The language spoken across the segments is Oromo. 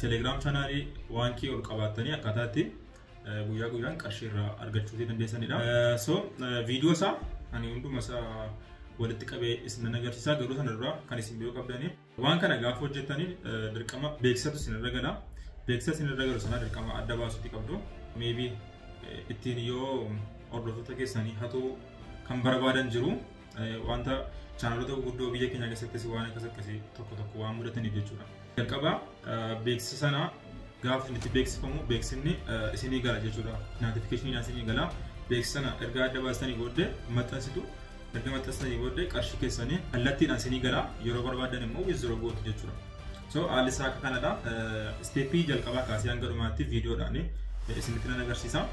Telegram chaanaalii 1K ol qabaattanii akkaataa itti guyyaa guyyaan qarshii irraa argachuu dandeessanidha. So viidiyoo isaa ani hunduma isaa walitti qabee isin agarsiisa, garuu sana dura kan isin beekuu qabdanii waan kana gaafa hojjettanii dirqama beeksisatu isin irra gala. Beeksisa isin irra galu sana dirqama adda baasuuti qabdu. Maybe ittiin yoo hordoftoota keessanii hatuu kan barbaadan jiru, wanta chaanaloota gurguddoo biyya keenya keessattis waan akkas akkasii tokko tokko waan mudataniif jechuudha. Jalqaba beeksisa sana gaafa isinitti beeksifamu beeksisni isinii gala jechuudha. Notifikashiniin isinii gala. Beeksisa sana erga adda baastanii booddee maxxansitu. Erga maxxansitanii booddee qarshii keessanii kallattiidhaan isinii gala. Yeroo barbaadan immoo withdraw gootu jechuudha. So haalli isaa akka kanadha. Isteeppii jalqabaa kaasee hanga dhumaatti viidiyoodhaan isinitti nan agarsiisa.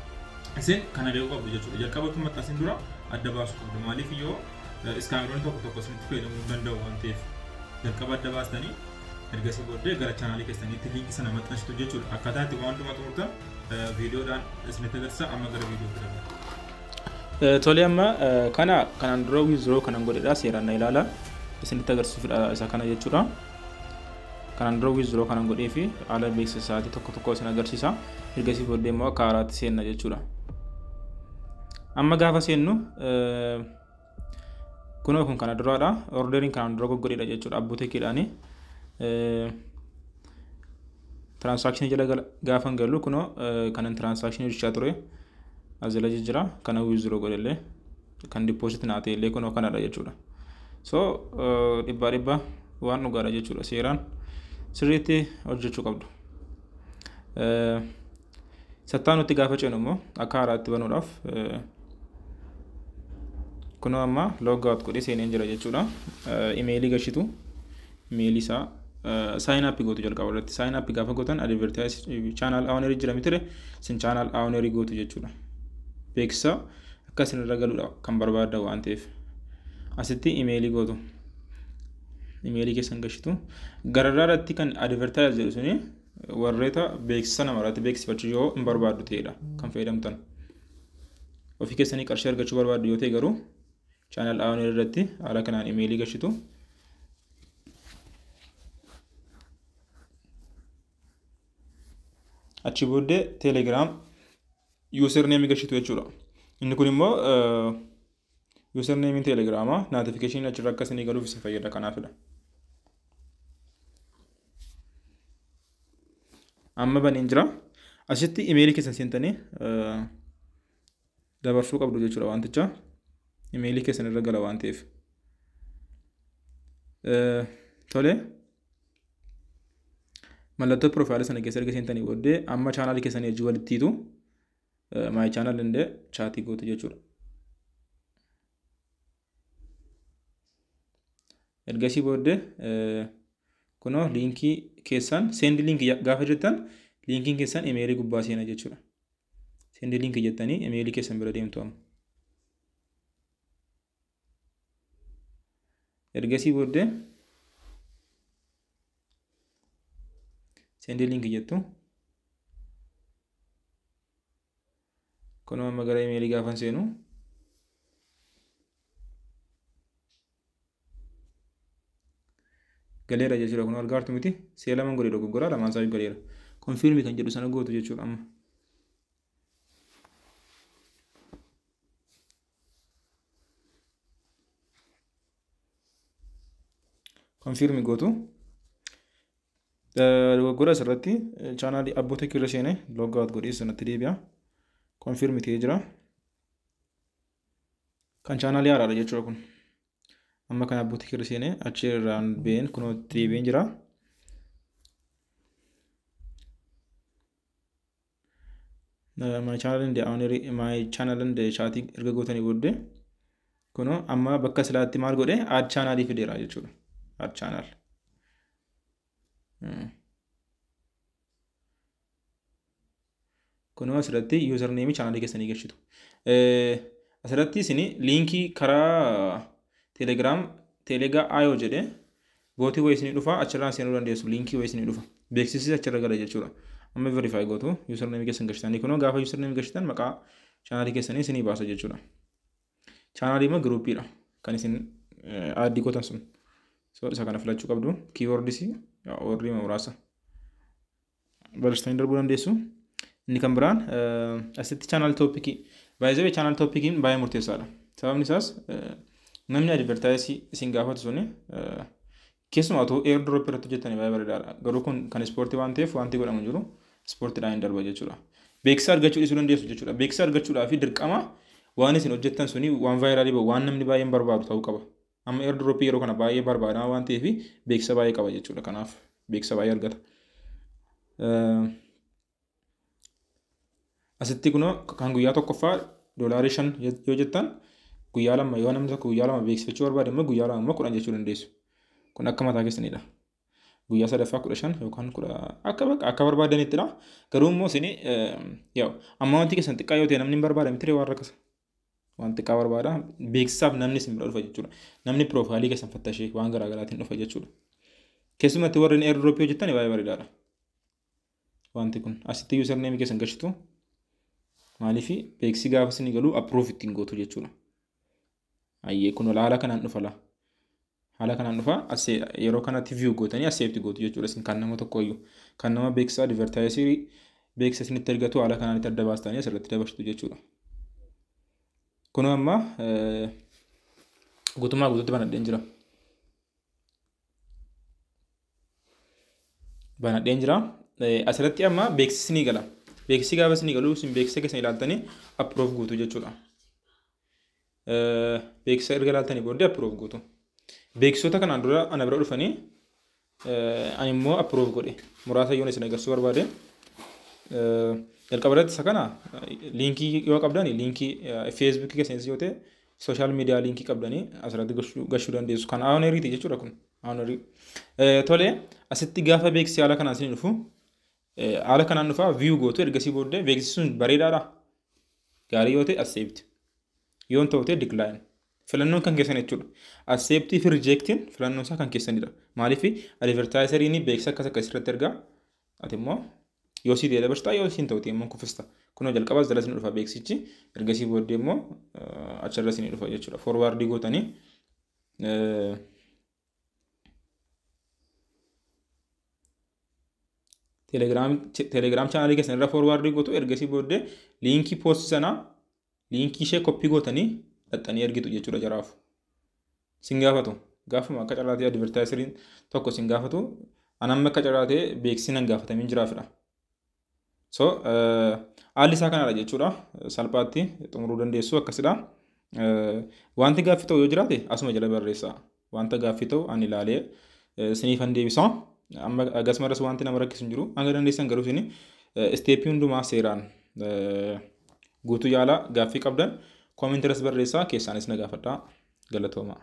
Isin kana beekuu qabdu jechuudha. Jalqaba utuu maxxansin dura adda baasuu qabdu. Maaliif yoo iskaameroonni tokko tokko isinitti fayyadamuu danda'u waan ta'eef, jalqaba adda baastanii ergasii booddee gara chaanaalii keessaniitti liinkii sana maxxansitu jechuudha. Akkaataa itti waan hundumaa xumurtan viidiyoodhaan isinitti agarsiisa. Amma gara viidiyootti dabarra. Tole, amma kana kanaan dura withdraw kanan godhedha, seeraan na ilaala, isinitti agarsiisuufidha isa kana jechuudha. Kanaan dura withdraw kanan godhee fi haala beeksisa isaatii tokko tokko isin agarsiisa. Ergasii booddee immoo akka haaraatti seenna jechuudha. Amma gaafa seennu kunoo kun kana duraadha. Orderiin kanaan dura goggodheedha jechuudha abbuuteekiidhaani. Transaction jala gaafa galu kunoo kanan transaction hojjechaa ture as jala jira, kana withdraw godhellee kan deposit naa ta'e illee kunoo kanadha jechuudha. So dhibbaa dhibba waan dhugaadha jechuudha, seeraan sirriitti hojjechuu qabdu. Sattaa nutti gaafa ceenu immoo akka haaraatti banuudhaaf kunoo amma log out godhee seeneen jira jechuudha. Imeelii gashitu, imeelii isaa sign up gootu jalqaba irratti. Sign up gaafa gootan advertise channel owner jira mitire, isin channel owner gootu jechuudha. Beeksisa akka isin irra galuudha kan barbaaddan waan ta'eef. Asitti imeelii gootu. Imeelii keessan gashitu. Gararraa irratti kan advertise jedhu suni warreeta beeksisa nama irratti beeksifachuu yoo hin barbaaddu ta'edha kan fayyadamtan. Ofii keessanii qarshii argachuu barbaaddu yoo ta'e garuu channel owner irratti haala kanaan imeelii gashitu. Achi booddee Telegram username gashitu jechuudha. Inni kun immoo username Telegrama notification achirra akka isinii galuuf isin fayyada, kanaafidha. Amma baneen jira. Asitti imeelii keessan seentanii dabarsuu qabdu jechuudha wanticha. Imeelii keessan irra gala waan ta'eef. Tole. Mallattoo piroofaayilii sana keessa erga seentanii booddee amma chaanaalii keessanii wajjin walitti hiitu, my channel indee chaatii gootu jechuudha. Ergasii booddee kunoo liinkii keessan send liinkii gaafa jettan liinkiin keessan imeelii gubbaa seena jechuudha. Send liinkii jettanii imeelii keessan bira deemtu amma. Ergasii booddee send liinkii jettu. Kunoo amma gara imeelii gaafan seenu galeera jechuudha. Kun argaartu miti, si'a lama godhe dogoggora lamaan isaa galeera. Konfirmii kan jedhu sana gootu jechuudha amma. Konfirmii gootu. Dogoggora asirratti chaanaalii abboota irra seenee log out godhee sanatti deebi'a. Konfirmii ta'ee jira. Kan chaanaalii haaraadha jechuudha kun. Amma kan abboota irra seenee achi irraan ba'een kunoo deebi'een jira. My channel and owner, my channel and chat erga gootanii booddee kunoo amma bakka silaatti maal godhe, add channelii fideera jechuudha. Add channel. Kunoo asirratti username chaanalii keessanii galchitu. Asirratti isin liinkii karaa Telegram Telega IO jedhee bootii wayii isinii dhufa, achirraan seenuu dandeessu, liinkii wayii isinii dhufa. Beeksisi achirra gala jechuudha. Amma verify gootu, username keessan galchitanii, kunoo gaafa username galchitan maqaa chaanalii keessanii isinii baasa jechuudha. Chaanalii immoo giruuppiidha kan isin aaddii gootan sun. So isa kana filachuu qabdu. Kiiwoordis warri muraasa. Barreessitanii darbuu dandeessu. Inni kan biraan asitti channel topicii. Baay'ee channel topiciin baay'ee murteessaadha. Sababni isaas namni advertise isin gaafatu suni keessumaa otoo airdrop irratti hojjetanii baay'ee bareedaadha. Garuu kun kan ispoortii waan ta'eef wanti godhamu jiru ispoortiidhaan hin darba jechuudha. Beeksisa argachuu dhiisuu dandeessu jechuudha. Beeksisa argachuudhaaf dirqama waan isin hojjettan suni waan viralii bahu, waan namni baay'een barbaadu ta'uu qaba. Amma airdrop yeroo kana baay'ee barbaadama waan ta'eef beeksisa baay'ee qaba jechuudha. Kanaaf beeksisa baay'ee argata. Asitti kunoo kan guyyaa tokkoffaa $5 yoo jettan, guyyaa 2 yoo namni tokko guyyaa 2 beeksifachuu barbaade immoo guyyaa 2 immoo 10 jechuu dandeessu. Kun akka mataa keessanidha. Guyyaa sadaffaa 15 yookaan 10 akka bakka akka barbaadanittidha. Garuu immoo isin yaa'u amma wanti keessan xiqqaa yoo ta'e namni hin barbaada miti waan rakkasa. Waan xiqqaa barbaada, beeksisaaf namni isin bira dhufa jechuudha. Namni profileii keessan fattashee waan garaagaraatiin dhufa jechuudha. Keessumatti warreen airdropii hojjetan baay'ee bareedaadha. Wanti kun asitti usernameii keessan gashitu, maaliif beeksisi gaafa isin galu approve ittiin gootu jechuudha. Ayyee, kun haala kanaan dhufa laa. Haala kanaan dhufa, yeroo kanatti view gootanii accept gootu jechuudha. Isin kan nama tokko iyyuu kan nama beeksisa advertiserii beeksisa isinitti ergatu haala kanaan itti adda baastanii asirratti dabarsitu jechuudha. Kunoo amma guutummaa guutuutti banadheen jira. Banadheen jira. Asirratti amma beeksisni ni gala. Beeksisi gaafa isinii galu isin beeksisa keessan ilaaltanii approve gootu jechuudha. Beeksisa erga ilaaltanii booddee approve gootu. Beeksisoota kanaan dura ana bira dhufanii ani immoo approve godhe muraasa yoon isin agarsiisuu barbaade. Jalqaba irratti isa kana linkii yoo qabdan, linkii Facebookii keessanis yoo ta'e, social media linkii qabdanii asirratti gashuu dandeessu. Kan owneriiti jechuudha kun. Ownerii. Tole, asitti gaafa beeksisi haala kanaan isin dhufu, haala kanaan dhufa, view gootu. Ergasii booddee beeksisi sun bareedaadha. Gaarii yoo ta'e accept. Yoo hin ta'u ta'e decline. Filannoon kan keessan jechuudha. Acceptii fi rejectiin filannoon isaa kan keessanidha. Maaliif advertiseriin beeksisa akkas akkas irratti ergaa, ati immoo yoo sii ta'e dabarsitaa, yoo siin ta'u ta'e immoo kuffista. Kunoo jalqabas jala isin dhufa beeksichi, ergasii booddee immoo achirra isin dhufa jechuudha. Forwardii gootanii Telegram channelii keessan irra forwardii gootu. Ergasii booddee linkii postii sanaa, linkii ishee copy gootanii dhaxxanii ergitu jechuudha jaraaf. Sin gaafatu. Gaafuma akka carraatee advertiseriin tokko sin gaafatu, an amma akka carraatee beeksisni nan gaafatamin jiraafidha. So haalli isaa kanadha jechuudha. Salphaatti xumuruu dandeessu akkasidha. Wanti gaaffii ta'u yoo jiraate asuma jala barreessaa. Wanta gaaffii ta'u ani ilaalee isiniifan deebisa. Amma akkasumas wanti nama rakkisu hin jiru. Hanga dandeessan garuu isin stepii hundumaa seeraan guutuu yaalaa. Gaaffii qabdan commentiirras barreessaa, keessaanis na gaafadhaa. Galatooma.